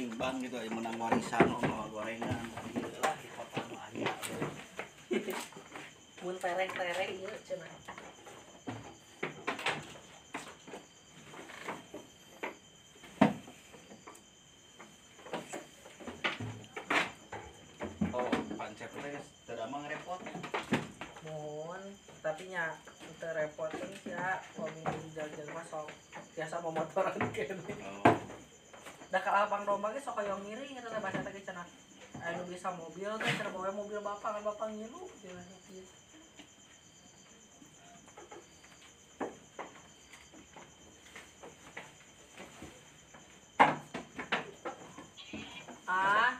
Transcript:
Ngimbang gitu aya menang warisan ono gorengan. Ieu lah di kota nu aya. Mun tereng-tereng ieu cenah. Oh, pancep teh teu damang repot. Mun, tapi nya teu repot ya, pami jalan-jalan mah sok biasa momotoran kene. Oh. Da ka lapang domba ge sok hoyong ngiring eta teh bahasa teh cenah. Aya nu bisa mobil teh cenah bawa mobil bapak kan bapak ngilu cenah kieu. Ah.